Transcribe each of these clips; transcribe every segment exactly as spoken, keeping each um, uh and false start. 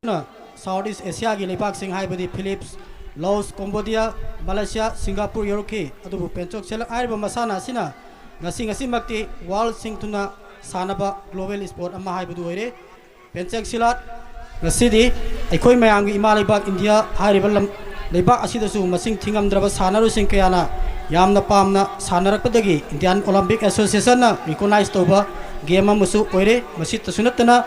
ꯅ South East Asiaꯒꯤ ꯂꯩꯕꯥꯛꯁꯤꯡ ꯍꯥꯏꯕꯗꯤ Philippines, Laos, Cambodia, Malaysia, Singapore ꯌꯧꯔꯛꯈꯤ꯫ ꯑꯗꯨꯕꯨ ꯄꯦꯟꯆꯣꯛ ꯁꯦꯂꯠ ꯍꯥꯏꯔꯤꯕ ꯃꯁꯥꯟꯅ ꯑꯁꯤꯅ ꯉꯁꯤ ꯉꯁꯤꯃꯛꯇꯤ world ꯁꯤꯡ ꯊꯨꯡꯅ ꯁꯥꯟꯅꯕ global sport ꯑꯃ ꯍꯥꯏꯕꯗꯨ ꯑꯣꯏꯔꯦ꯫ ꯄꯦꯟꯆꯣꯛ ꯁꯦꯂꯠ ꯉꯁꯤꯗꯤ ꯑꯩꯈꯣꯏ ꯃꯌꯥꯝꯒꯤ ꯏꯃꯥ ꯂꯩꯕꯥꯛ ꯏꯟꯗꯤꯌꯥ ꯍꯥꯏꯔꯤꯕ ꯂꯝ, ꯂꯩꯕꯥꯛ ꯑꯁꯤꯗꯁꯨ ꯃꯁꯤꯡ ꯊꯤꯉꯝꯗ꯭ꯔꯕ ꯁꯥꯟꯅꯔꯣꯏꯁꯤꯡ ꯀꯌꯥꯅ ꯌꯥꯝꯅ ꯄꯥꯝꯅ ꯁꯥꯟꯅꯔꯛꯄꯗꯒꯤ Indian Olympic Associationꯅ recognize ꯇꯧꯕ game ꯑꯃꯁꯨ ꯑꯣꯏꯔꯦ꯫ ꯃꯁꯤꯇꯁꯨ ꯅꯠꯇꯅ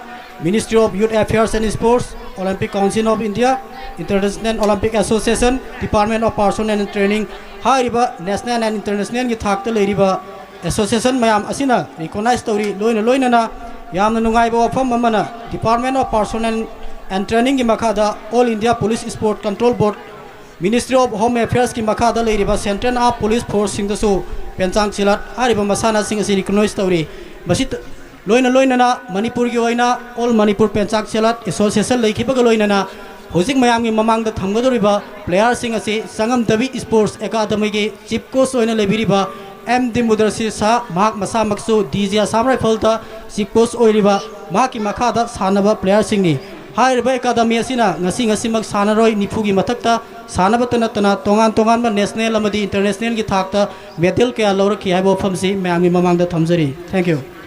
Ministry of Youth Affairs and Sports, Olympic Council of India, International Olympic Association, Department of Personnel and Training ꯍꯥꯏꯔꯤꯕ national and internationalꯒꯤ ꯊꯥꯛꯇ ꯂꯩꯔꯤꯕ association ꯃꯌꯥꯝ ꯑꯁꯤꯅ recognize ꯇꯧꯔꯤ꯫ ꯂꯣꯏꯅ ꯂꯣꯏꯅꯅ ꯌꯥꯝꯅ ꯅꯨꯡꯉꯥꯏꯕ ꯋꯥꯐꯝ ꯑꯃꯅ Department of Personnel and Trainingꯒꯤ ꯃꯈꯥꯗ All India Police Sport Control Board, Ministry of Home Affairsꯀꯤ ꯃꯈꯥꯗ ꯂꯩꯔꯤꯕ Central Armed Police Forceꯁꯤꯡꯗꯁꯨ ꯄꯦꯟꯆꯥꯡ ꯁꯦꯂꯠ ꯍꯥꯏꯔꯤꯕ ꯃꯁꯥꯟꯅꯁꯤꯡ ꯑꯁꯤ recognize ꯇꯧꯔꯤ꯫ ꯃꯁꯤ ꯂꯣꯏꯅ ꯂꯣꯏꯅꯅ ꯃꯅꯤꯄꯨꯔꯒꯤ ꯑꯣꯏꯅ All Manipur Penchak Chelat Association ꯂꯩꯈꯤꯕꯒ ꯂꯣꯏꯅꯅ ꯍꯧꯖꯤꯛ ꯃꯌꯥꯝꯒꯤ ꯃꯃꯥꯡꯗ ꯊꯝꯒꯗꯧꯔꯤꯕ playerꯁꯤꯡ ꯑꯁꯤ ꯆꯉꯝꯗꯕꯤ Sports Academyꯒꯤ chief coach ꯑꯣꯏꯅ ꯂꯩꯕꯤꯔꯤꯕ ꯑꯦꯝ ꯗꯤ ꯃꯨꯗꯔꯁꯤꯔ ꯁꯥꯍ, ꯃꯍꯥꯛ ꯃꯁꯥꯃꯛꯁꯨ D G Assam Riflesꯇ chief coach ꯑꯣꯏꯔꯤꯕ, ꯃꯍꯥꯛꯀꯤ ꯃꯈꯥꯗ ꯁꯥꯟꯅꯕ playerꯁꯤꯡꯅꯤ꯫ ꯍꯥꯏꯔꯤꯕ academy ꯑꯁꯤꯅ ꯉꯁꯤ ꯉꯁꯤꯃꯛ ꯁꯥꯟꯅꯔꯣꯏ ꯅꯤꯐꯨꯒꯤ ꯃꯊꯛꯇ ꯁꯥꯟꯅꯕꯇ ꯅꯠꯇꯅ ꯇꯣꯉꯥꯟ ꯇꯣꯉꯥꯟꯕ national ꯑꯃꯗꯤ internationalꯒꯤ ꯊꯥꯛꯇ medal ꯀꯌꯥ ꯂꯧꯔꯛꯈꯤ ꯍꯥꯏꯕ ꯋꯥꯐꯝꯁꯤ ꯃꯌꯥꯝꯒꯤ ꯃꯃꯥꯡꯗ ꯊꯝꯖꯔꯤ꯫ Thank you꯫